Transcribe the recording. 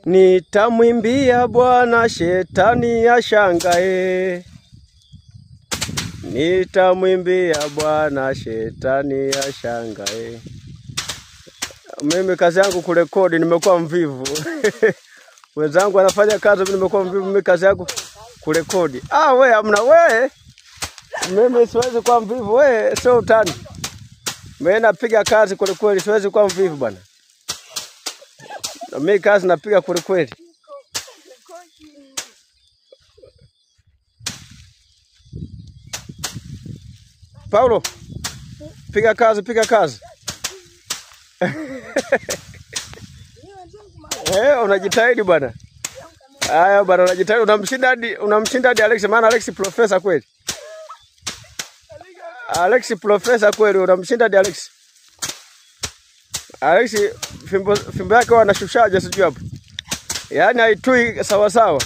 Nitamwimbia Bwana shetani ashangae. Nitamwimbia Bwana shetani ashangae. Mimi kazi yangu kurekodi, nimekuwa mvivu. Wenzangu wanafanya kazi, mimi nimekuwa mvivu, mimi kazi yangu kurekodi. Ah, we amna we. Mimi siwezi kuwa mvivu, we sio utani. Mimi napiga kazi kweli kweli, siwezi kuwa mvivu bwana. Na mimi kazi napiga kweli kweli. Paulo, piga kazi, piga kazi. Unajitahidi bwana. Haya bwana, unajitahidi, unamshinda hadi Alex, maana Alex profesa kweli. Alex profesa kweli, unamshinda hadi Alex. Alex fimbo yake wanashushaje sijui hapo. Yaani haitui sawa sawa.